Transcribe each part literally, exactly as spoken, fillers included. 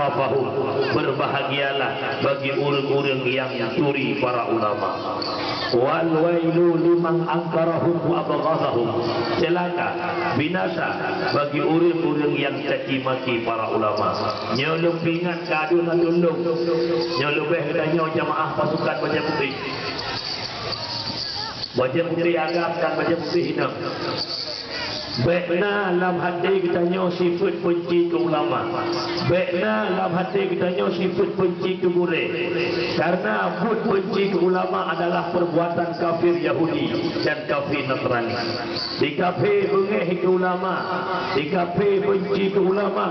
Fahum, berbahagialah bagi ureuëng-ureuëng nyang turi para ulama. Wal wailu liman angkarahum wa abghadahum. Celaka, binasa bagi ureuëng-ureuëng nyang caci maki para ulama. Nyoe lôn peuingat keu adoe na tulông. Nyoe leubeh geutanyoe jamaah pasukan Bajée Putéh. Bajée Putéh agam dan Bajée Putéh inong. Bék na lam até geutanyoe sifeuet beunci keu ulama. Bék na lam até geutanyoe sifeuet beunci keu gurée. Karena buet beunci keu ulama adalah perbuatan kafir Yahudi dan kafir Nasrani. Di kafé beungéh keu ulama, di kafé beunci keu ulama,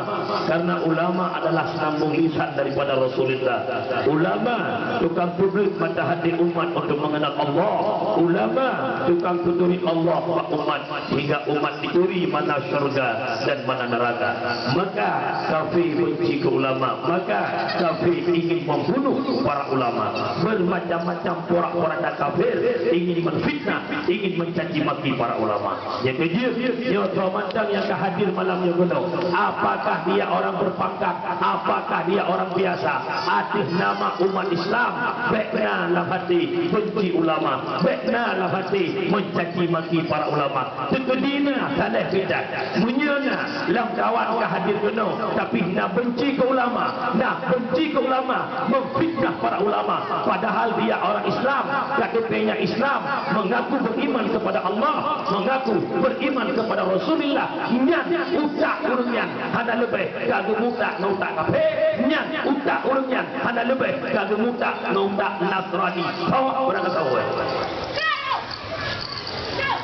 karena ulama adalah sinambong lisan daripada Rasulullah. Ulama tukang peubuet mata hati umat untuk mengenal Allah. Ulama tukang peuturi Allah bak umat, hingga umat dituri mana syurga dan mana neraka. Maka kafé beunci keu ulama, maka kafé ingin membunuh para ulama. Bermacam-macam porak-poranda kafir ingin menfitnah, ingin mencaci maki para ulama. Nyang keujeuet, nyoe soe mantong nyang ka hadir malam nyoe keunoe, apakah dia orang berpangkat, apakah dia orang biasa, ateueh nama umat Islam, bék na lam até beunci ulama, bék na lam até mencaci maki para ulama. Teukeudi na saléh keutat, meunyoe na lamkawan ka hadir keunoe, tapi na beunci keu ulama, na beunci keu ulama, memfitnah para ulama, padahal dia orang Islam, K T P-nya Islam, mengaku beriman kepada Allah, mengaku beriman kepada Rasulullah, nyan utak ureuëng nyan hana leubeh ka geumutak ngon utak kafé, nyan utak ureuëng nyan hana leubeh ka geumutak ngon utak Nasrani. Tawak beurangkat sawoe.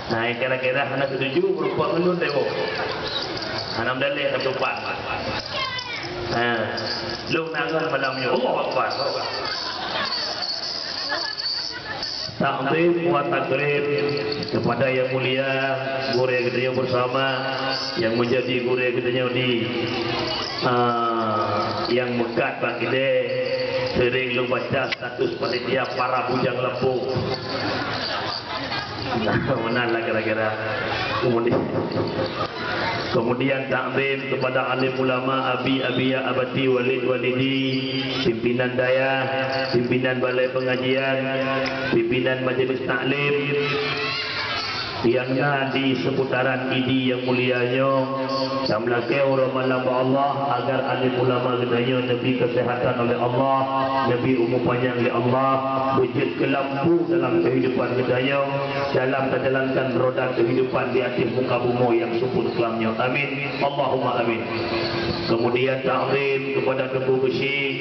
Nah, kira-kira hana setuju berupa ngelun deh, boh. Hana mendalil satu pan. Ha. Lôn nangon malam nyoe. Allahu Akbar. Takzim wa takrim kepada yang mulia gurée geutanyoe bersama yang menjadi gurée geutanyoe di, ah, yang meukat bak idée. Sering lôn baca status panitia para bujang lapong. Nah, meunan lah kira-kira. Kemudian, kemudian takzim kepada alim ulama, abi, abiya, abati, walid, walidi, pimpinan dayah, pimpinan balai pengajian, pimpinan majelis taklim yang na di seputaran Idi yang mulia nyoe. Tameulakée uroe malam bak Allah agar alim ulama geutanyoe neubri kesehatan oleh Allah, neubri umu panyang lé Allah, beujeuet keu lampu dalam kehidupan geutanyoe, dalam tajalankan roda kehidupan di ateueh muka bumoe nyang seupôt klam nyoe. Amin. Allahumma amin. Kemudian takzim kepada Teungku Geuchik,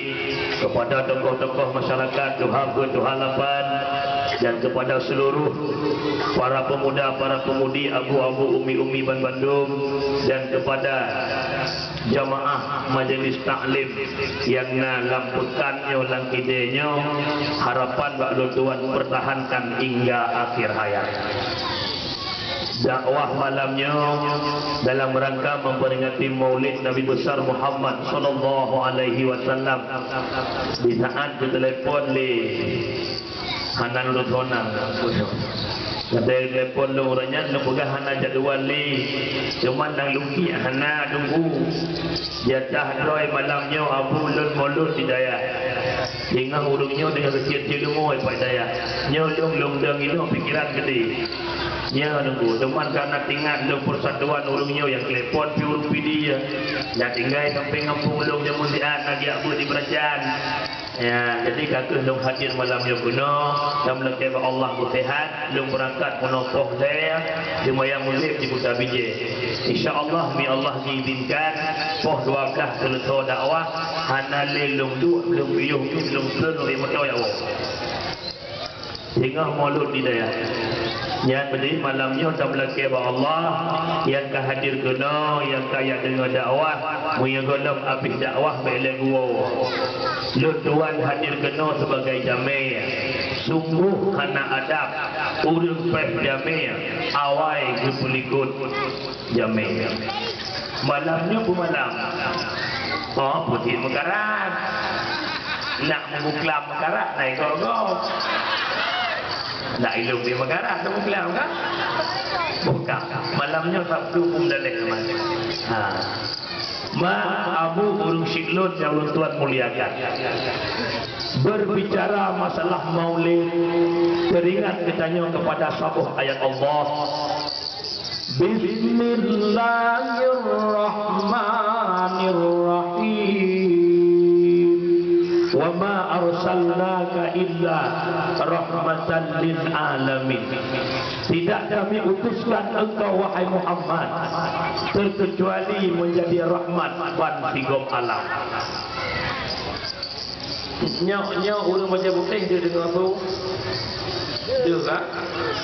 kepada tokoh-tokoh masyarakat, tuha peuet, tuha lapan, dan kepada seluruh para pemuda, para pemudi, abu-abu, umi-umi ban bandum, dan kepada jamaah majelis taklim nyang na lam peukan nyoe, lam idée nyoe, harapan bak lôn tuan pertahankan hingga akhir hayat. Dakwah malam nyoe dalam rangka memperingati Maulid Nabi Besar Muhammad sallallahu alaihi wasallam. Di saat geutelepon lé, hana lôn sonang. Geutelepon lôn uroe nyan, lôn peugah hana jadwal lé. Cuma nyang lôn kiek hana teungku. Jatah droe malam nyoe abu lôn mulod di dayah. Singoh ureuëng nyoe deungon keucil-keucil lumoe bak dayah. Nyoe lôn, lôn dong inoe pikiran geude. Nyoe teungku, teuma karena teuingat lôn persatuan ureuëng nyoe nyang telepon pi ureuëng Pidie. Nyang tinggai sampéng gampông lôn jameun siat na geujak beuet di Beuracan. Ya, jadi ka kheueh lôn hadir malam nyoe keunoe, dan meulakée bak Allah beusehat, lôn beurangkat keunoe poh lhée, seumayang Magrib di Kuta Bijéh. Insya Allah, mi Allah diizinkan, poh dua belas seuleusoe dakwah, hana lé lôn duek, lôn piôh, lôn treun, lôn moto ya Allah. Singoh mulod di dayah. Nyan beudeh malam nyoe tameulakée bak Allah, nyang ka hadir keunoe, nyang ka jak deungoe dakwah, meunyoe gohlom abéh dakwah bék lé geuwoe. Lôn tuan hadir keunoe sibagai jamé, sunggoh hana adab, ureuëng péh jamé, awai geupeulikot jamé. Malam nyoe peumalam. Oh, peutit meukarat. Nak meubuklam meukarat, na igoe-goe. Nak ilong di meukarat, na meubuklam, kan? Buka. Malam nyoe Sabtu pun daleh, teman. Ha. Mak, abu, ureuëng syiek lôn nyang lôn tuan muliakan. Berbicara masalah maulid, teringat geutanyoe kepada saboh ayat Allah. Bismillahirrahmanirrahim. Wa ma arsalnaka illa rahmatan lil alamin. Tidak kami utuskan engkau, wahai Muhammad, terkecuali menjadi rahmat ban sigom alam. Nyoe, nyoe ureuëng bajée putéh deuh deungoe su? Deuh ka?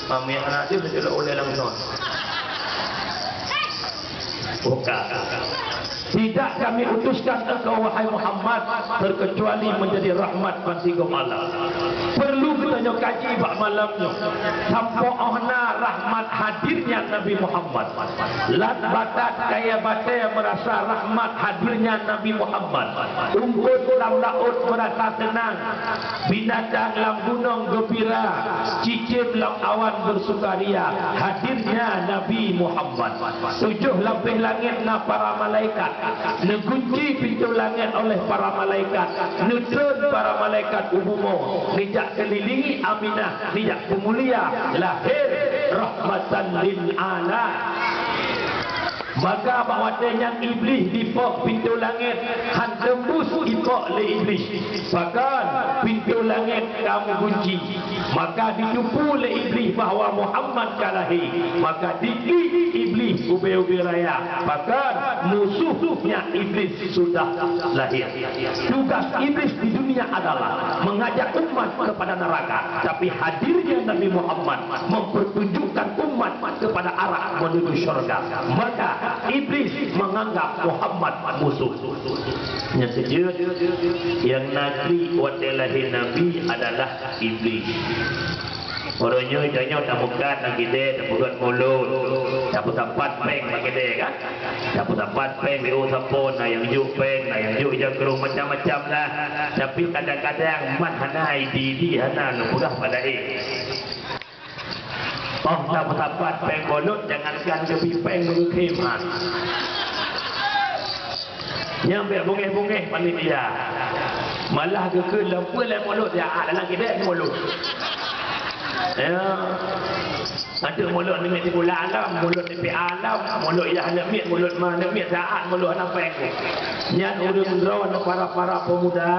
Mami hana deuh, beutôi ulée langsung. Bukan. Tidak kami utuskan engkau, wahai Muhammad, terkecuali menjadi rahmat ban sigom alam. Perlu geutanyoe kaji bak malam nyoe. Sampoe óh na rahmat hadirnya Nabi Muhammad. Lat batat kayée batée meurasa rahmat hadirnya Nabi Muhammad. Ungkot lam laôt meurasa seunang. Binatang lam gunong geumbira, cicém lam awan beusukaria hadirnya Nabi Muhammad. Tujoh lapéh langét na para malaikat, neugunci pintoe langét oleh para malaikat, neutreun para malaikat u bumoe, neujak keulilingi Aminah, neujak peumulia lahé rahmatan lil alamin. Maka bak watée nyan Iblih dipok pintoe langét, han teumbus ipok lé Iblih. Pakon pintoe langét ka meugunci. Maka jiteupeue lé Iblih bahwa Muhammad ka lahé. Maka diklik Iblih ubé-ubé raya. Pakon musoh nyan Iblih sudah lahé. Tugas Iblih di dunia adalah mengajak umat kepada neraka, tapi hadirnya Nabi Muhammad mempertunjukkan umat kepada arah menuju syurga. Maka Iblih menganggap Muhammad musoh. Nyang keujeuet, nyang na klik watée lahé Nabi adalah Iblih. Uroe nyoe tanyoe tameukat lam keudè, tapeugöt mulod, tapeusapat péng bak keudè kan? Tapeusapat péng, beu sapo, na nyang jok péng, na nyang jok ija krong, macam-macam lah. Tapi kadang-kadang mat hana, idi-idi hana, neupeugah padahai. Óh tapeusapat péng mulod, jangankan geubri péng, meugeukhem han. Nyang bék bungéh-bungéh panitia. Malah geukheun lom peue lé mulod, ya, dalam keudè mulod. Ya. Ateueh mulod namiet sikula alam, mulod tipi alam, mulod yah namiet, mulod ma namiet, saát mulod hana péng. Nyan ureuëng droe nyoe para-para pemuda,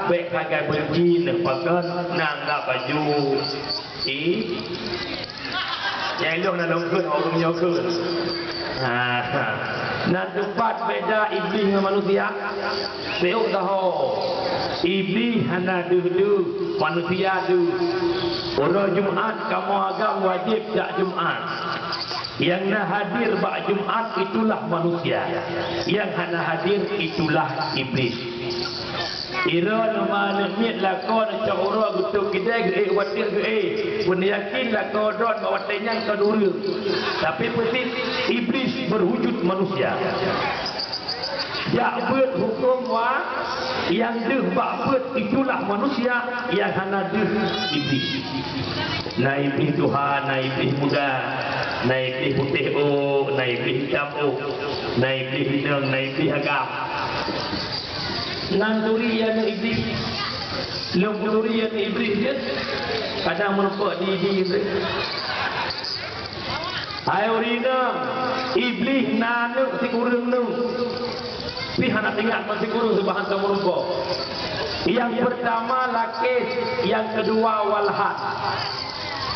bék sagai beunci neuh pakon na anggab baju. I? Nyang ilong na lôn kheun, ureuëng nyoe kheun. Ha. Nan teumpat beda Iblih ngon manusia. Peuet tahu, Iblih hana deuh-deuh, manusia deuh. Uroe Jumat kamoe agam wajéb jak Jumat. Nyang na hadir bak Jumat itulah manusia. Nyang hana hadir itulah Iblih. Iroe nyoe ma aneuk miet lakoe neucok uroe geutôb keudè geuék watèe geuék. Beuneuyakin lakoe droe bak watèe nyan kon ureueng. Tapi peusit Iblih berwujud manusia. Jak beuet hukôm wa nyang deuh bak beuet itulah manusia, nyang hana deuh Iblih. Na Iblih tuha, na Iblih muda, na Iblih putéh ôk, na Iblih itam ôk, na Iblih inong, na Iblih agam. Nan turi aneuk Iblih. Lôn peuturi aneuk Iblih jeuet. Kadang meurumpok di, di, di. Hai ureueng inong, Iblih na aneuk sikureueng neuk. Pih hana teuingat ban sikureueng, seubahan tameurumpok. Nyang peurtama Lakis, nyang keudua Walhan.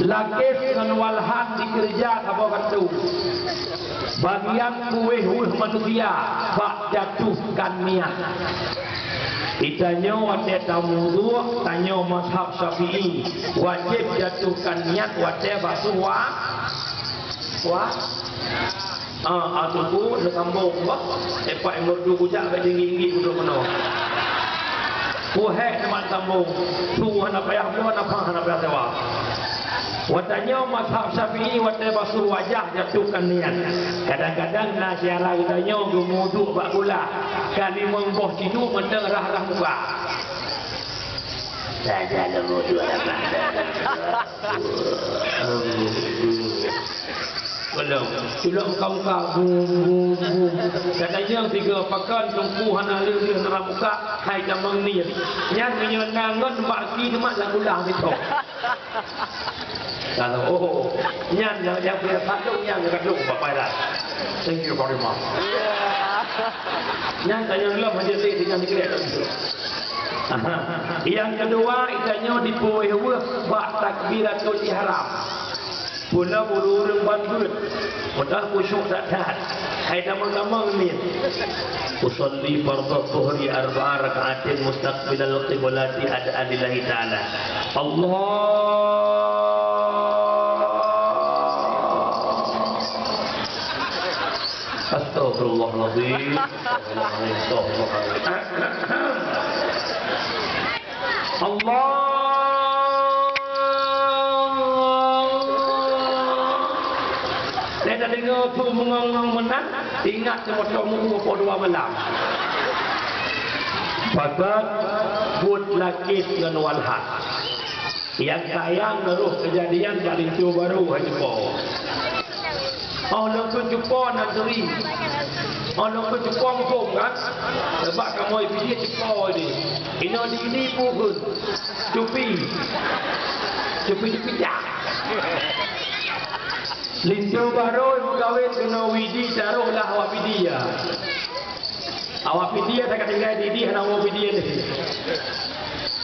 Lakis ngon Walhan dikeureuja saboh kantô. Bagian kuweh-weh manusia bak jatuhkan niat. Di tanyoe watèe tameuwudhu, tanyoe mazhab Syafi'i, wajéb jatuhkan niat watèe basuh wa-, wa-, Ah, ah, tuku, neusambong, bah. Tepak imur tu kujak, bak tinggi-tinggi, duduk meunoe. Kuhek teuma sambong. Su hana payah bloe, hana payah, hana payah sewa. Watèe nyoe mazhab Syafi'i, watèe basuh wajah, jatuhkan niat. Kadang-kadang na syedara geutanyoe geumuduk bak gula. Ka limong boh ciduk mantong rhah-rhah muka. Saja lemuduk lemah. Belom. Culok muka-muka, bum, bum, bum. Kadang nyang tiga pakan teungku hana lheueh-lheueh neura muka, hai tamong ni. Nyan meunyoe na ngon bak aki teumat lam kulah sithok. Kalau, oh, nyan nyang, nyang punya sandung, nyang ka dong, Bapak Iran. Thank you very much. Nyan tanyong lom aja sih, dengan dikira. Aha. Yang kedua, itanyoe dipuweh weueh bak takbiratul ihram. Pula ureueng ban beuet, padahai khusyuk that-that. Hai tamong-tamong ni. Usalli fardhu dhuhri arba'a raka'atin mustaqbilal qiblati ad'u lillahi ta'ala. Allah. Astagfirullahaladzim. Astagfirullahaladzim. Allah. Saya dah dengar tu mengong-ngong meunan, ingat semoto muku po dua malam. Pakat buet lakis ngon walhat. Nyang sayang na roh kejadian bak linto barô hai cupo. Oh, lôn kheun cupo na turi. Oh, lôn kheun cupo muphom kan? Sabab kamoe Pidie cupo di. Inoe di ini pun kheun. Cupi. Cupi-cupi jak. Linto barô meukawen keunoe Widi taroh lah awak Pidie ya. Awak Pidie ka tinggai di, di hana woe Pidie lé.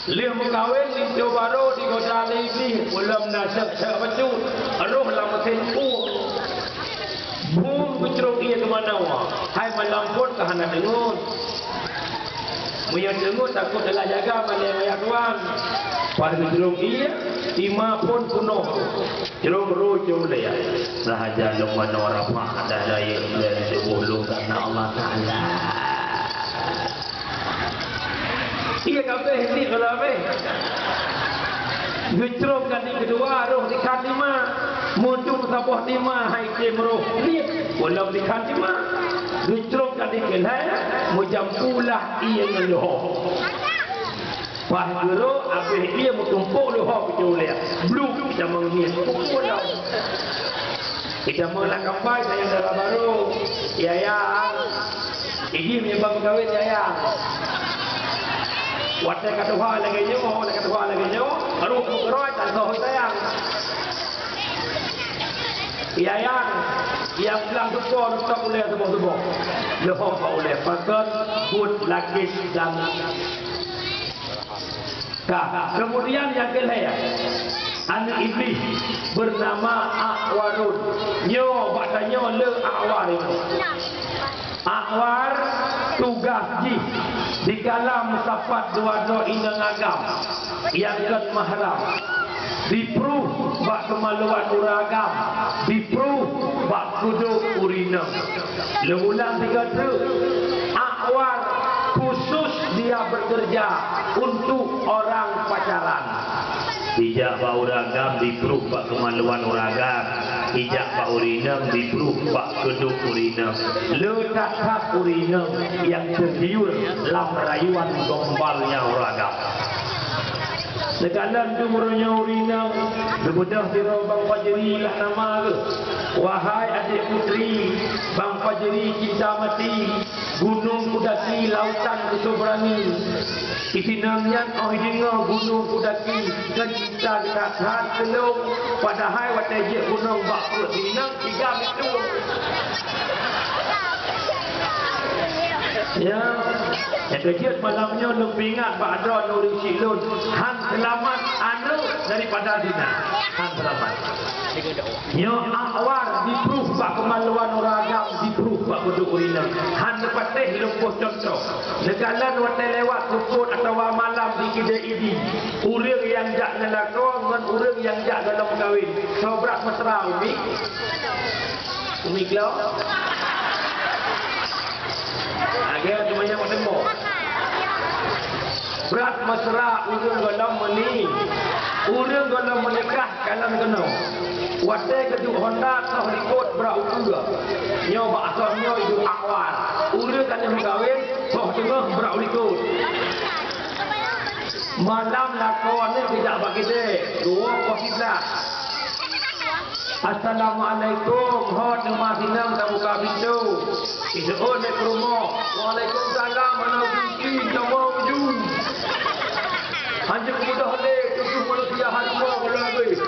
Lheueh meukawen linto barô di goda lé Iblih, ulôn na sek-sek bacut, roh lam meusén ueh. Bum geucrok ié keu manoe, hai malam phon ka hana deungon. Meunyoe deungon takot adalah jaga malée maya tuan. Pada geucrok ié, tima phon peunoh. Jroh rui jeuet lé, sahaja lôn manoe rapat dan rayeuk lé tuboh lôn karna Allah Taala. Iya kabeh ni kalau habéh. Geucrok kali keudua roh di khan tima. Mudum saboh tima hai tem roh ni. Walau di khan tima. Geucrok kali keulhèe meujampu lah ié ngon leuho. Bah guru abéh dia meutumpôk leuho keu ulée. Bluk kita meungieng. Pukul dah. Kita meulang gambai sayang dara barô. Ya, ya. Iji menyebab mengkawin ya, ya. Watée ka tuha lagée nyoe, watée ka tuha lagée nyoe, baru meukeuroi tak soh sayang. Ya, ya. Yang bilang supo tetap ulée suboh-suboh. Leuho ka ulée pakat buet lakis dan Ka, kemudian nyang keulhèe, aneuk Iblih beunama A'warun. Nyoe bak tanyoe le A'war nyoe. A'war tugaih jih dikalam sapat dua droe inong agam nyang kon mahram. Dipruh bak keumaluan ureueng agam, dipruh bak kudok ureueng inong. Lôn ulang tiga treuk. A'war khusus dia bekerja untuk orang pacaran. Ijak bak ureueng agam dipruh bak keumaluan ureueng agam. Ijak bak ureueng inong dipruh bak kudok ureueng inong. Le that-that ureueng inong nyang teugiur lam rayuan gombalnya ureueng agam. Neukalon teumeurunoe ureueng inong, geubeudôh sidroe Bang Fajri lah nama geuh. Wahai adék putri, Bang Fajri cinta mati, gunong kudaki, lautan kusoe beurani. Itinong nyan óh jideungoe gunong kudaki, kan cinta that-that keu lôn, padahai watée jeuet gunong bak pruet inong, tiga miet dua. Ya, nyang keujeuet malam nyoe lôn peuingat bak droe ureueng chik lôn, han seulamat aneuk daripada zina. Han seulamat. Nyoe A'war dipruh bak keumaluan ureueng agam, dipruh bak kudok ureueng inong. Han neupatéh lôn poh contoh. Neukalon watée lewat seupôt atawa malam di kidée Idi. Ureueng nyang jak neulakoe ngon ureueng nyang jak gohlom meukawen. Soe brat mesra, Umi? Umi Klo? Lagée teumanyong watée mo. Brat mesra ureueng gohlom meuni-, ureueng gohlom meunikah kalon keunoe. Watée keuduek honda toh likot brat ukeue. Nyoe bak asoe nyoe iduek A'war. Ureueng ka lheueh meukawen, toh teungoh brat u likot. Malam lakoe nyan geujak bak kidée, dua poh siblaih. Assalamualaikum, hot neumasinang tabuka pintoe. Iseuôt lé peurumoh, "Waalaikumsalam, hana kunci, kamoe meunyoe." Hanjeuet mudah lé tutoe manusia harimau kalau habéh.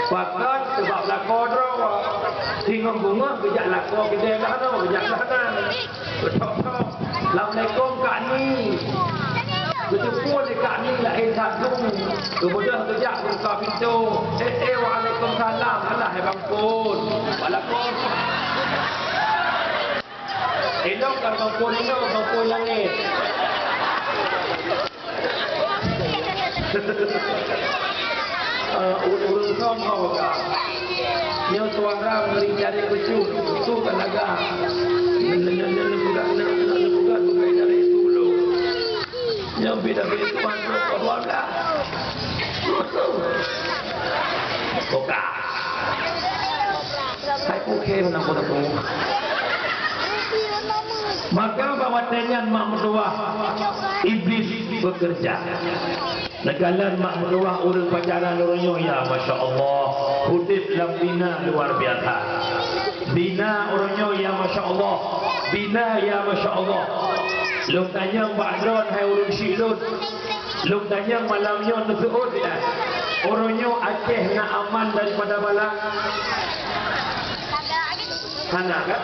Pakon, sabab lakoe droe. Singoh beungoh geujak lakoe keudè geuh nyoe, geujak geuh nyan. Beutôk-thôk, "Assalamualaikum, Kak Ni." Geuteupeue lé Kak Ni laén that dum. Geubeudôh geujak buka pintoe. "Eh, eh, waalaikumsalam." "Alah, hai Bang Pon." Waalaikum. Ilong kan Bang Pon, ilong Bang Pon langét. Eh, ureueng-ureueng sombong ka. Nyoe suara ngeri cari lucu, tu kan agak. Nyoe beda-beda tu masuk ke dua belas. Buka. Hai, oke, menang pada tu. Maka bak watèe nyan mak meutuwah Iblis bekerja. Neukalon mak meutuwah ureueng pacaran uroe nyoe, ya masya Allah, udép lam bina luar biasa. Bina uroe nyoe, ya masya Allah, bina, ya masya Allah. Lôn tanyong bak droen, hai ureueng syik lôn. Lôn tanyong malam nyoe neuseuôt, ya. Uroe nyoe Aceh na aman daripada bala? Hana, kan?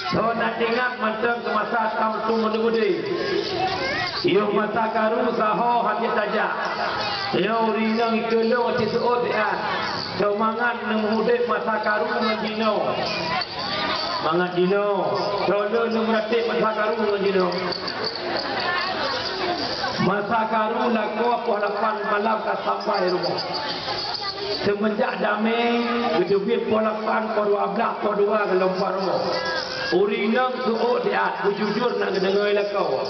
Soe na ingat mantong keu masa tam tu meuneugude. Yoh masa karu saho hana tajak. Yoh ureueng inong ikeulong cit seuôt, ya. Soe mangat neumeuudép masa karu ngon jinoe. Mangat jinoe, droeneuh neumeuratéb masa karu ngon jinoe. Masa karu lakoe poh lapan malam ka sampai rumoh. Seumeunjak damé, geuteubiet poh lapan, poh dua blaih, poh dua geulom bak rumoh. Ureueng inong seuôt siat, beujujur na geudeungoe lakoe.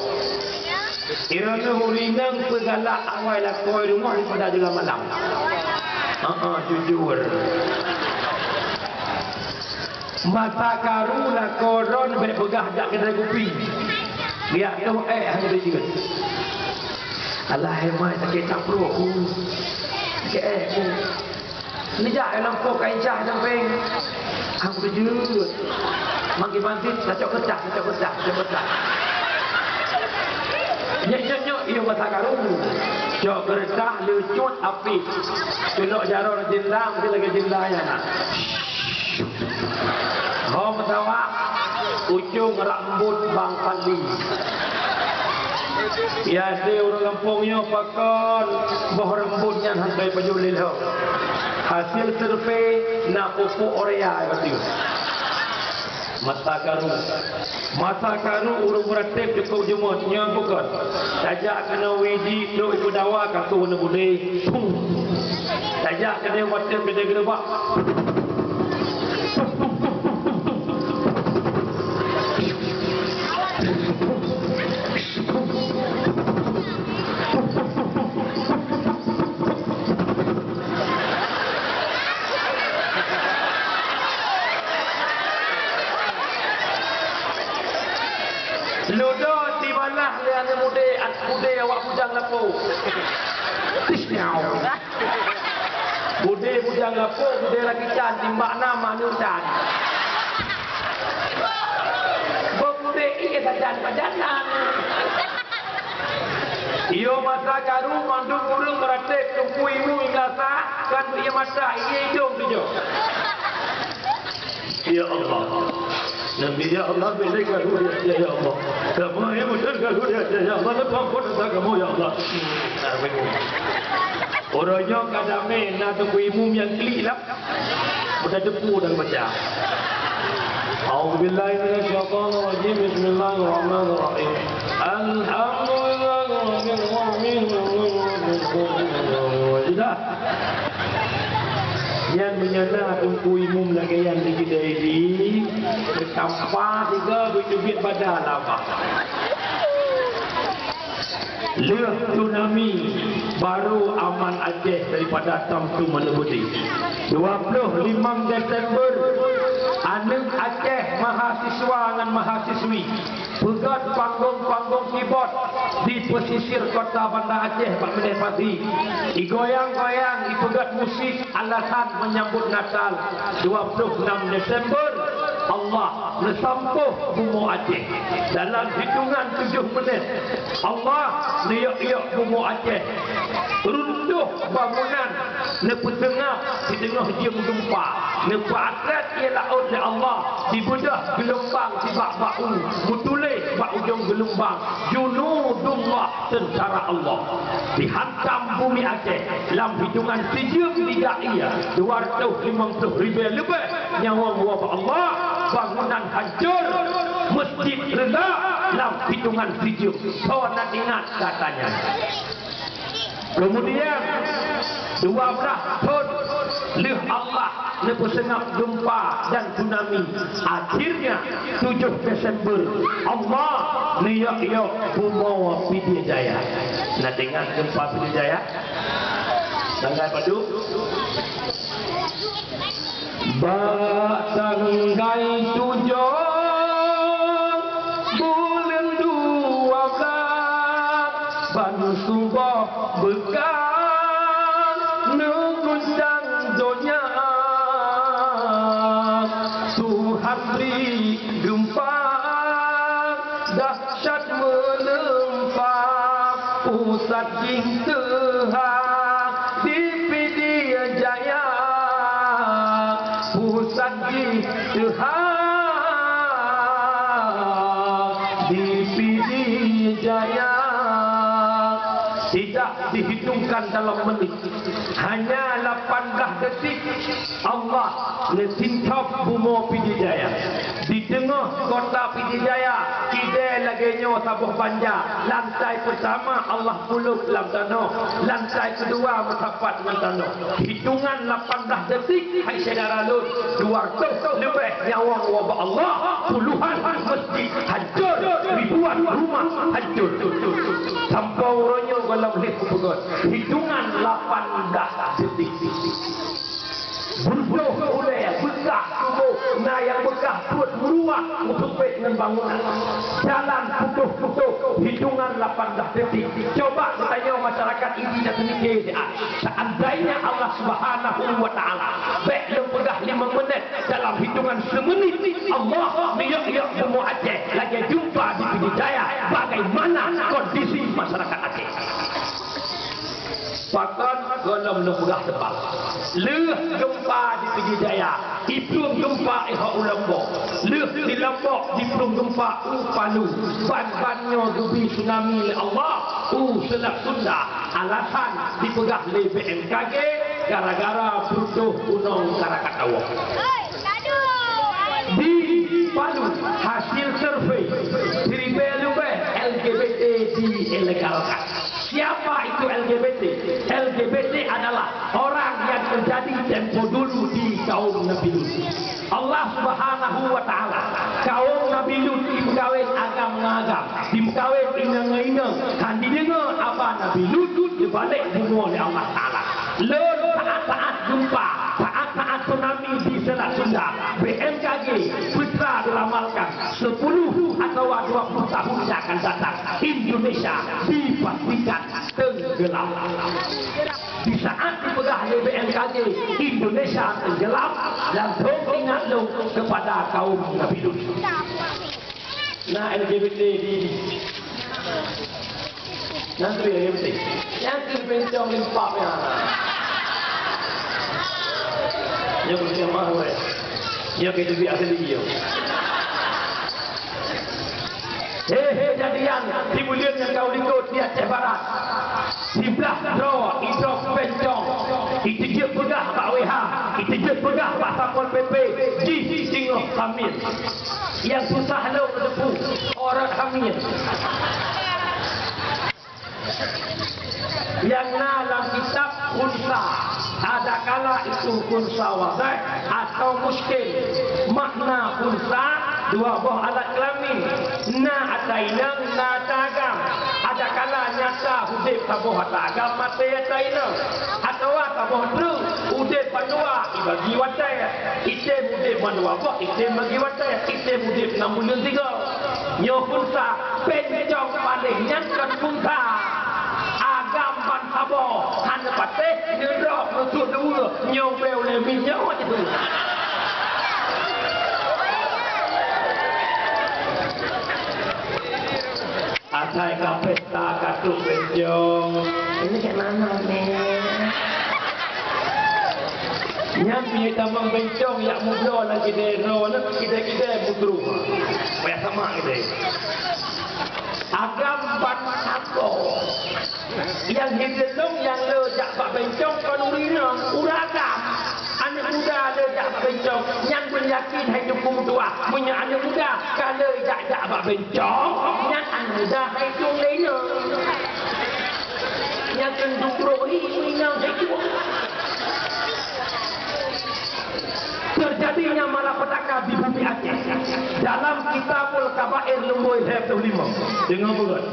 Droeneuh ureueng inong peugalak awai lakoe rumoh daripada jula malam. Heeh, jujur. Masa karu lakoe droen bèk peugah jak keudè kupi. Geujak toh èk hana geujeuet. Alah, hai mai, sakét that pruet ku. Sakét èk ku. Neujak lam po kain cah sampéng. Hana geujeuet. Manggé bansit, tacok keureutah, tacok keureutah, tacok keureutah. Nyoe, nyoe, nyoe, iyo masa karu. Cok keureutah, leucut, apit. Culok jaroe jenda, meusti lagèe jenda nyan na. Ho meusawa, ujong rambut Bang Fadli. Biasa ureueng gampông nyoe pakon boh rambut nyan hana pajoh lé lheueh. Hasil survei na pupuk urea bacut. Masa karu. Masa karu ureueng meuratéb cukôp jeumot, nyoe bukon. Tajak keunoe wiji trok ipeudawa ka tuh neubudé. Pum. Tajak keudéh watèe keudéh geureubak. Ludo tibalah lé aneuk mudé, aneuk mudé awak bujang lapôk. Tisnyau. Budé bujang lapôk, budé rakitan, timbak na manok dan. Bak budé ié sajan pajan na. Iyo masa karu mandum ureueng meuratéb Teungku Imum Imlasa, kan beu ié mata, ié idong tujoh. Ya Allah. Nabi, ya Allah, bèk lé karu di Aceh, ya Allah. Kamoe nyang beutôi karu di Aceh, ya Allah. Leupah phon asa kamoe, ya Allah. Uroe nyoe ka damé na Teungku Imum nyang klik lam. Udah debu dah baca. A'udzubillahi minasyaitonirrajim. Bismillahirrahmanirrahim. Alhamdulillahirabbil alamin. Sudah. Nyan meunyoe na Teungku Imum lagèe nyan di keudè jih, tampa sigoe beuteubiet badan laba. Lheueh tsunami, baru aman Aceh daripada tam tu meuleubeudeh. Dua ploh limong Desember, aneuk Aceh mahasiswa ngon mahasiswi peugöt panggong-panggong kibot di pesisir kota Banda Aceh bak Medan Pati. Igoyang-goyang, ipeugét musik alasan menyambut Natal dua puluh enam Desember. Allah neusampôh bumoe Aceh. Dalam hitungan tujoh menit, Allah neuyok-yok bumoe Aceh. Runtuh bangunan, neupeuseungab sideungoh jeuem geumpa. Neupeuatrét ié laôt lé Allah, dibeudôh geulombang sibak bak u, meutuléh bak ujong geulombang, "Junudullah, teuntara Allah." Dihantam bumi Aceh lam hitungan sijeuem dijak ié, dua ratus limong ploh ribée leubeh nyawöng wabah Allah, bangunan hancor, masjid reulak lam hitungan sijeuem. Soe na ingat data nyan? Keumudian, dua blaih thon lheueh Allah neupeuseungab geumpa dan tsunami, akhirnya tujoh Desember Allah neuyok-yok bumoe Pidie Jaya. Na teuingat geumpa Pidie Jaya? Tanggai padub? Bak tanggai tujoh buleuen dua blaih, ban suboh beukan neuguncang donya. Tuhan bri geumpa dah Sat meuleumpa pusat jih teuhah di Pidie Jaya, pusat jih teuhah di Pidie Jaya. Tidak dihitungkan dalam menit, hanya lapan belas detik. Allah neusintop bumoe Pidie Jaya. Di teungoh kota Pidie Jaya, idéh lagée nyoe saboh banja, lantai peutama Allah pulôk lam tanoh, lantai keudua meusapat ngon tanoh. Hitongan lapan blaih detik, hai syedara lôn, dua ratus leubeh nyawöng wabah Allah, puluhan masjid hancor, ribuan rumah hancor. Sampoe uroe nyoe gohlom lheueh kupeugöt, hitongan lapan blaih detik. Beudôh ulée, beukah tuboh, na nyang beukah pruet meuruwah, meuteupet ngon bangunan. Jalan putôh-putôh, hitongan lapan blaih detik. Coba geutanyoe masyarakat Idi dan Teumiké siat. Seandainya Allah Subhanahu wa Taala bék lôn peugah limong menit, dalam hitongan seumeunit Allah neuyok-yok bumoe Aceh lagée geumpa di Pidie Jaya, bagaimana kondisi masyarakat Aceh? Pakon gohlom lôn peugah teupeu. Lheueh geumpa di Pidie Jaya, jiplueng geumpa i Ho u Lombok. Lheueh di Lombok jiplueng geumpa u Palu. Ban-ban nyoe geubi tsunami lé Allah u Selat Sunda. Alasan dipeugah lé B M K G gara-gara peutoh gunong krakatau. Di Palu, hasil survei, siribée leubeh L G B T diilegalkan. Siapa itu L G B T? L G B T adalah orang yang terjadi tempo dulu di kaum Nabi Lut. Allah Subhanahu wa Taala, kaum Nabi Lut jimeukawen agam ngon agam, jimeukawen inong ngon inong, han jideungoe haba Nabi Lut, geubalek bumoe lé Allah Taala. Lôn saát-saát geumpa, saát-saát tsunami di Selat Sunda, B M K G Putra meramalkan sepuluh atawa dua puluh tahun yang akan datang, Indonesia dipastikan tenggelam. Di saat dipeugah lé B M K G Indonesia tenggelam, langsung ingat lom kepada kaum Nabi Lut. Na L G B T di, na tu L G B T. Nyang keu bencong limpah ya. Nyang keu jamaah weh. Nyang keu duit asli yo. He he, jadian di buleuen nyang ka u likot di Aceh Barat. Siblah droe idrob bencong, iteujeuet peugah bak W H, iteujeuet peugah bak Satpol P P, jih singoh hamil. Nyang susah lom teupeu, urat hamil. Nyang na lam kitab khunsa, adakala itu khunsa wadhih atau muskil. Makna khunsa, dua boh alat kelamin, na ata inong, na ata agam. Adakala nyata udeb saboh ata agam, maté ata inong, atawa saboh treuk udeb bandua ibagi watée. Item udeb bandua boh, item bagi watée, item udeb enam buleuen sigoe. Nyoe khunsa, bencong paléh nyan kon khunsa, Nyoe bèe ulèe minyéuk itu. Asai ka pesta ka trok bencong. Ini kat mana, Nek? Nyan pih tamong bencong yak mubloe lam kidée droe, kidée-kidée mutruh. Payah sama kidée. Agam ban sakoe. Nyang hideung nyang le jak bak bencong kon ureueng inong, ureueng agam. Aneuk muda le jak bak bencong, nyan pun yakin hai tuku meutuah. Meunyoe aneuk muda ka le jak-jak bak bencong, nyan aneuk muda hai tueng le inong. Nyan keuneuk duek roh hi inong hai tueng. Terjadinya malapetaka di bumi Aceh. Dalam Kitabul Kabair nombor lhèe ploh limong. Deungö beugöt.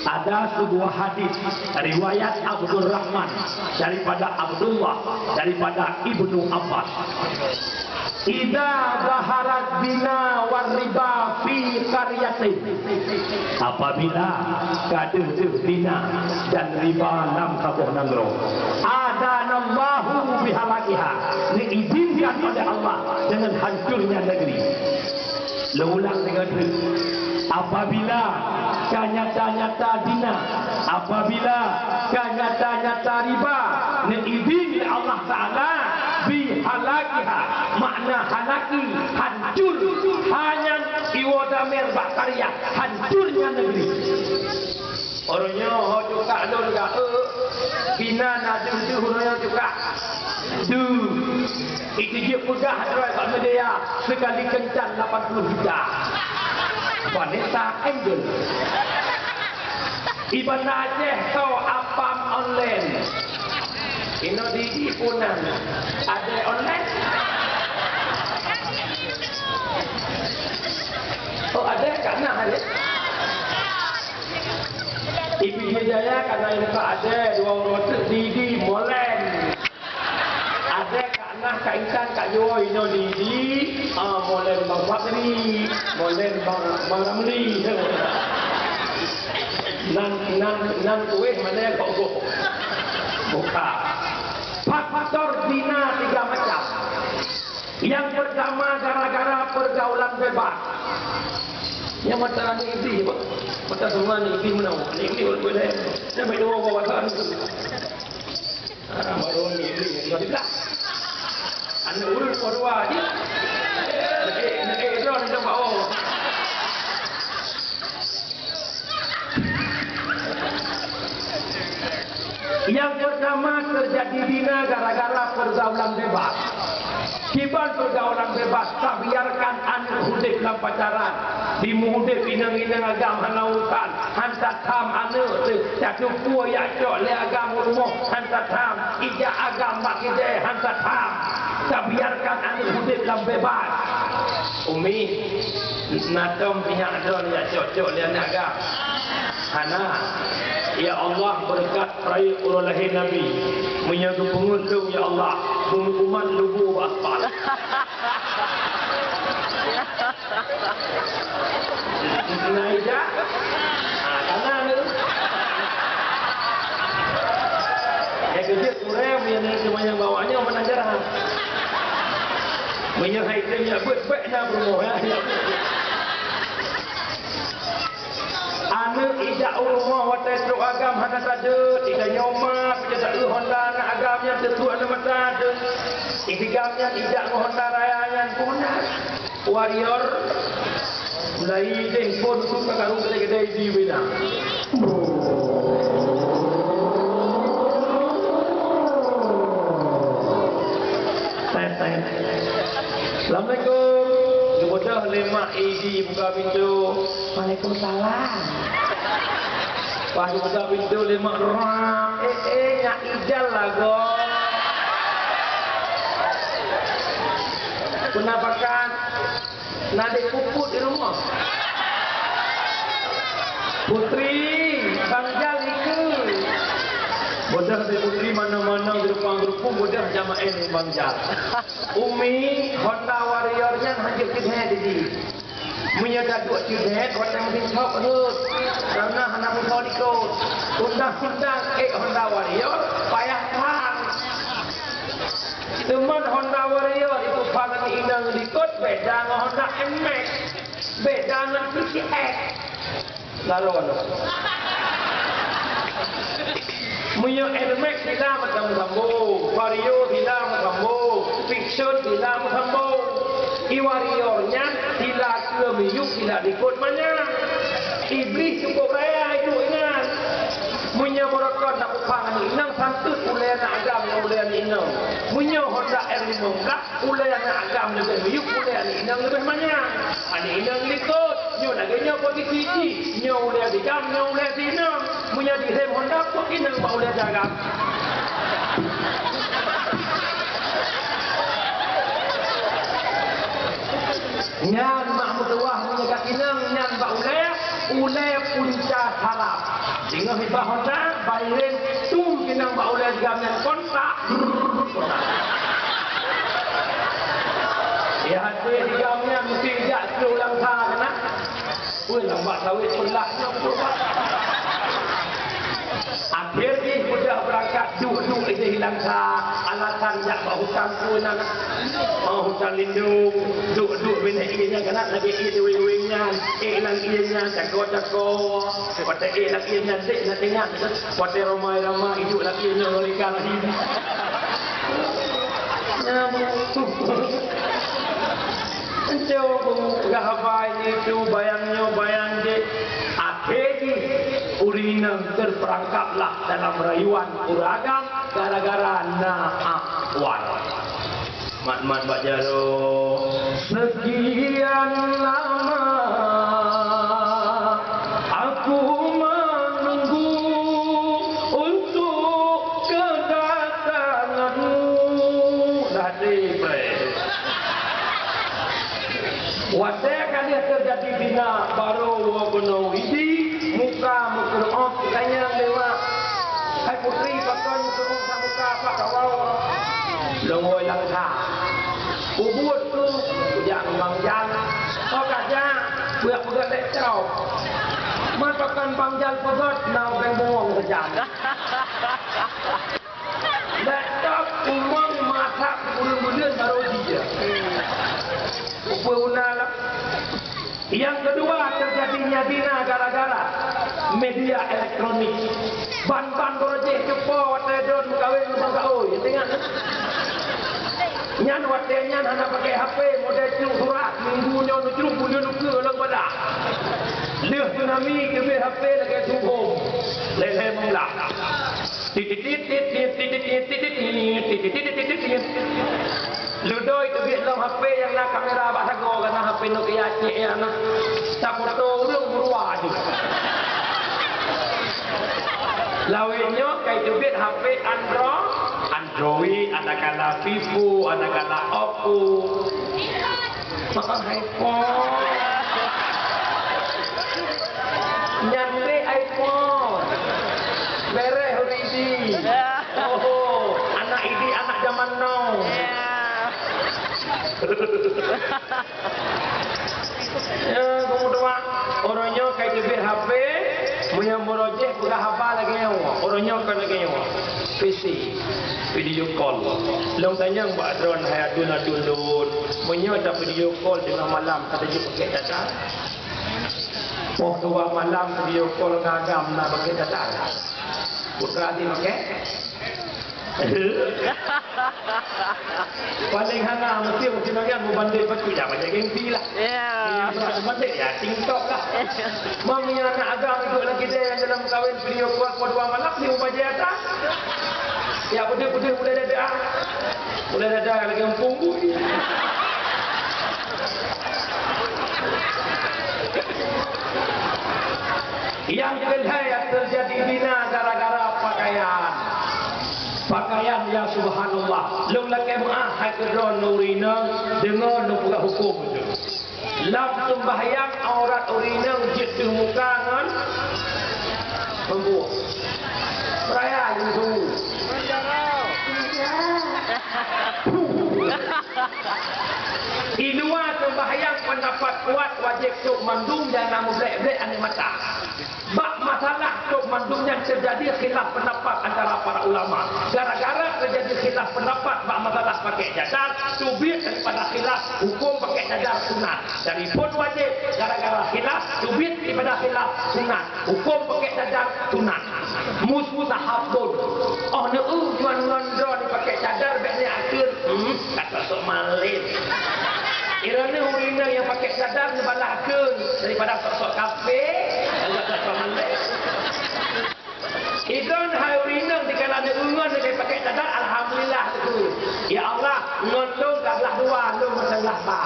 Ada sebuah hadis riwayat Abdurrahman daripada Abdullah daripada Ibnu Abbas. Idza zaharat zina war riba fi qaryatin. Apabila ka deuh-deuh zina dan riba lam saboh nanggroe, adhanallahu bihalakiha, diizinkan oleh Allah dengan hancurnya negeri. Lôn ulang deungon treuk. Apabila ka nyata-nyata zina, apabila ka nyata-nyata riba, neuidin lé Allah Taala bihalakiha, makna halaki, hancur, ha nyan iwoe damer bak karya, hancurnya negeri. Uroe nyoe ho cukak lôn ka, eu, bina na deuh-deuh uroe nyoe cukak. Deuh. Itu jeuet peugah droe bak media, sekali kencan lapan puluh juta. Vanessa Angel. Iban na Aceh tho apam online. Inoe di, di punan. Ada online? Oh, ada kat nah, ada. Di Pidie Jaya ka na ileumpa adèe dua uroe teuk di, di Molen. Adèe ka na ka intan ka jiwoe inoe di, di, ah, Molen Bang Fakri, Molen Bang, Bang Ramli. Nan, nan, nan kueh mana kok kok. Buka. Faktor zina tiga macam. Yang pertama gara-gara pergaulan bebas. Nyang mata aneuk Iblih, bah. Mata semua aneuk Iblih meunan. Aneuk Iblih ureueng boleh. Nyang baik dua orang kata aneuk tu. Ah, baru aneuk Iblih, dua belas. Aneuk ureueng dua dua je. Nak, nak, nak, nak, nak, Yang pertama terjadi zina gara-gara pergaulan bebas. Kiban pergaulan bebas, tabiarkan aneuk udép lam pacaran. Di meu udép inong-inong agam hana urusan, han tatham aneuk teuh, tatupeue jak cok lé agam u rumoh, han tatham, ijak agam bak kidée, han tatham. Tabiarkan aneuk udép lam bebas. Umi, na tom minyak droen jak cok-cok lé aneuk agam? Hana. Ya Allah, beureukat Rayeuk uroe lahé Nabi, meunyoe geupeungeut lôn, ya Allah, beumeukuman lubu bak aspal. Na ija? Ah, kana lôn. Ya, keujeuet kurang, meunyoe neuk seumanyang bawak nyoe meunan jarang. Meunyoe hai tem nyak beuet, bèk na peurumoh, ya. Aneuk ijak u rumoh watèe trok agam hana tadeuet, itanyoe ma, pih taeu honda aneuk agam nyan teutuek aneuk mata teuh. Isigam nyan ijak ngon honda raya nyan, honda Warrior. Mulai deh phon tu ka karu gede-gede di bina. Tet, tet. Assalamualaikum. Geubeudôh lé mak Idi buka pintoe. Waalaikumsalam. Pas buka pintoe lé mak, rak, eh, eh, nyak Ijal lagoe. Penampakan, na dek puput di rumoh. Putri, Bang Jal ikeu. Beudôh di Putri mana-mana geurupang-geurupung, beudôh jamaah Bang Jal. Umi, Honda Warrior nyan hanjeuet keuhai di. Meunyoe taduek ceudet, watèe meusincok rhot, karena hana meusoe likot. Undang-undang ék Honda Warrior payah that. Max, beda ngon P C X. Laron. Meunyoe Air Max sila meusambông-sambông, Vario sila meusambông, Vixion sila meusambông. I Warrior nyan sila keu miyueb sila likot manyang. Iblih cukup raya iduek nyan. Meunyoe beureukat na kupang aneuk inong, santeuet ulèe aneuk agam ngon ulèe aneuk inong. Meunyoe Honda R lima belas, ulèe aneuk agam leubeh miyueb, ulèe aneuk inong leubeh manyang. Aneuk inong likot, nyoe lagèe nyoe posisi jih. Nyoe ulèe si agam, nyoe ulèe si inong. Meunyoe direm Honda, pot inong bak ulèe si agam. Nyan mak meutuwah meunyoe ka inong nyan bak ulèe, ulèe punca saraf. Singoh iba Honda, bairén tum inong bak ulèe si agam nyan kontak. Ya, hati si agam nyan meusti jak keu ulang sa keunan. Weh, lam bak sawét peulah nyoe peurubat. Akhé jih beudah beurangkat duek-duek idéh i Langsa, alasan jak bak hutan keu na. Oh, hutan lindung, duek-duek binéh ié nyan keunan lagèe ié di weng-weng nyan, ék lam ié nyan cako-cako. Watèe ék lam ié nyan dék na teuingat, watèe ramai-ramai iduek lam ié nyan ngon ikan asin. Nyan. Enco peugah haba nyoe tu, bayang nyoe, bayang jih. Akhé jih ureueng inong terperangkaplah dalam rayuan ureueng agam gara-gara na akwar. Mat-mat bak jaroe, sekian lama aku menunggu untuk kedatanganmu. Dah deh, bre. Watèe ka lheueh teujadi zina, barô woe keunoe Idi, muka meukeureu'oh, tanyong lé mak, "Hai putri, pakon meukeureu'oh that muka, apa kawa?" Lôn woe Langsa. Peubuet keuh, kujak ngon Bang Jal. Oh, ka jak, peugöt-peugöt lé cok. Man pakon Bang Jal peugöt, na ubeng bungöng sajan. Laptop umong masak ureueng buleuen baru jijak. Peue guna lah. Yang kedua, terjadinya zina gara-gara media elektronik. Ban-ban projek cupo watèe droen meukawen ngon Bang Saoi, ingat? Nyan watèe nyan hana pakai H P, model cruek surat, minggu nyoe neucruek, buleuen neukeue lam badah. Lheueh tsunami, teubiet H P lagèe suhom. Lhèe-lhèe meulah. Titit-titit, titit-titit. Leudoi teubiet lom H P nyang na kamera bak sagoe, kana H P Nokia cek nyan na. Tafoto ureueng meurua ju. Lawét nyoe kai teubiet H P Andro-, Android, ada kala Vivo, ada kala Oppo. Makan iPhone. Nyan pih iPhone. Beres ureueng Idi. Ya. Oh, anak Idi anak zaman now. Ya. Ya, keumudian, ureueng nyoe kai teubiet H P, meunyoe meurojeh peugah haba lagèe nyoe. Ureueng nyoe kon lagèe nyoe. P C, video call. Lôn tanyong bak droen hai aduen-aduen lôn, meunyoe ta video call teungoh malam, ka tajok pakèk data? Poh dua malam video call ngon agam na pakèk data? Putra di pakèk? Paléng hana, meusti, meusti magang mubandéng bacut, ya, banyak gengsi lah. Ya. Iya, mubandéng, ya, TikTok lah. Mami anak agam ikut lagi deh yang dalam kawin video call poh dua malam, dia mubajé ata. Ya, beudeuh-beudeuh mulai dada. Mulai dada lagi empung bui. Nyang keulhèe teujadi zina gara-gara pakaian. Pakaian nyang subhanallah. Lôn lakèe meu'ah hai keu droeneuh ureueng inong, deungö lôn peugah hukôm tu. Lam seumbahyang aurat ureueng inong jeuet deuh muka ngon pembuet. Raya Yesu. Di luwa seumbahyang, peundapat kuat wajéb cok mandum, jangan meublek-blek aneuk mata. Bak masalah cok mandum nyan Terjadi khilaf pendapat antara para ulama. Gara-gara terjadi khilaf pendapat bak masalah pakai cadar, teubiet daripada khilaf hukum pakai cadar sunat. Dari phon wajéb, gara-gara khilaf, teubiet daripada khilaf sunat. Hukum pakai cadar sunat. Mustahabun. Oh, neueu ngon, ngon droe pakai cadar bèk neuakheun. Hmm, ka sok-sok malém. Droeneuh ureueng inong nyang pakai cadar neubalah kheun daripada sok-sok kafé, ngon sok-sok malém. Idon hai ureueng inong dikala neueu ngon neupakai cadar, alhamdulillah teuh. Ya Allah, ngon lôn ka blah dua, lôn meuseublah ba.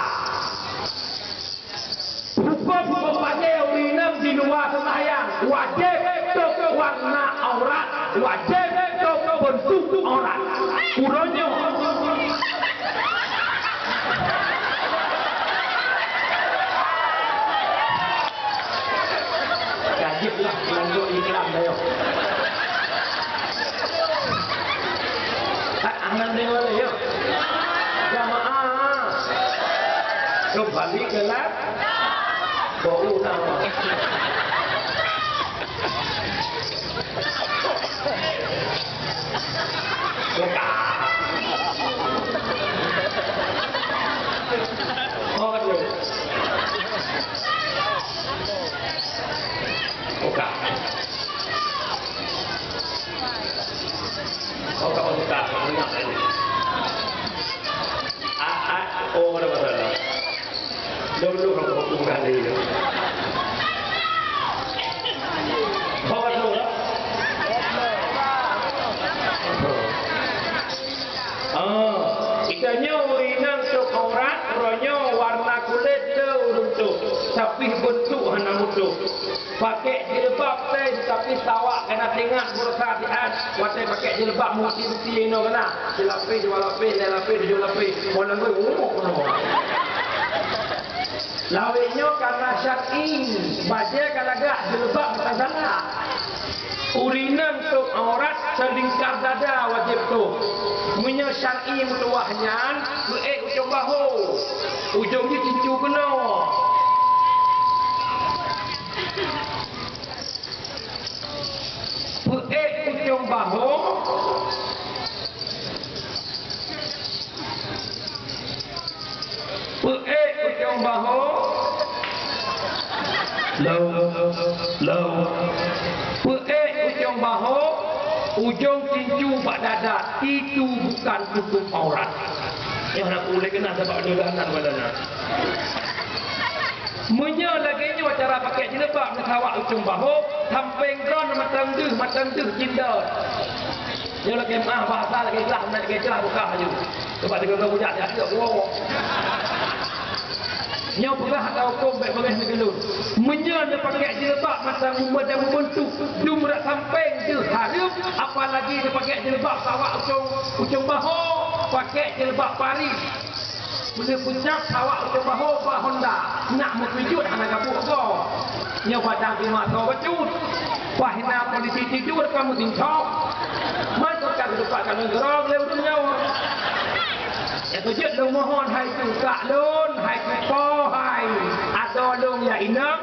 Huköm meupaké ureueng inong di luwa seumayang, wajéb tôp warna aurat, wajéb tôp beuntuk aurat. Uroe nyoe. Ka jeuet lah, lanjut iklan dah, yuk. Tak, aman deh, boleh, yuk. Jamaah. Kembali ke lab. Bau nama. Bukan. Oh, aduh. Bukan. Oh, kamu bukan. Banyak tadi. Ah, ah. Oh, ada masalah. Dulu kamu bukan dia. Kau kan dulu lah. Ah, kita nyoe ureueng inong tôp aurat, uroe nyoe warna kulét le ureueng tôp, tapi beuntuk hana mutoh. Pakai jilbab teuh, tapi sawak kena teuingat beurasa siat. Watèe pakai jilbab meuti-meuti inoe keunan. Silapéh, dua lapéh, lhèe lapéh, tujoh lapéh. Mon lagèe ureueng keunoe. Lawét nyoe karena syar'i, bajèe ka lagak, jilbab ka salah. Ureueng inong tôp aurat seulingkar dada wajéb tôp. Meunyoe syar'i meutuwah nyan, peuék ujông bahô. Ujông jih cincu keunoe. Peuék ujông bahô. Peuék ujông bahô. Lom, lom. Peuék ujông bahô, ujông cincu bak dada, itu bukan tutup aurat. Nyoe hana ulèe keunan sabab nyoe dah hana ulèe keunan. Meunyoe lagèe nyoe cara pakai jilbab, neusawak ujông bahô, sampéng droeneuh mantong deuh, mantong deuh cindot. Nyoe lagèe meu'ah bahasa lagèe glah, meunan lagèe glah buka laju. Coba deungoe bujang nyan, ya Allah. Nyoe peugah atau huköm bèk beungèh lagèe lôn. Meunyoe neupakai jilbab mantong meubeuntuk, dum rot sampéng deuh hareuem, apalagi neupakai jilbab sawak ujông, ujông bahô, pakai jilbab paris. Meunyoe peucab sawak ujông bahô bak honda, nak meukeujot hana gabuek goe. Nyoe padang teuma soe bacut. Wah, na polisi tidur kamu tincok. Masuk ka keudeupak ka lôn keurong lé ureueng nyoe. Nyang keujeuet lôn mohon hai keu kak lôn, hai keu po, hai adoe lôn nyang inong,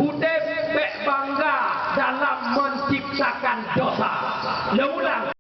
udép bèk bangga dalam menciptakan dosa. Lôn ulang.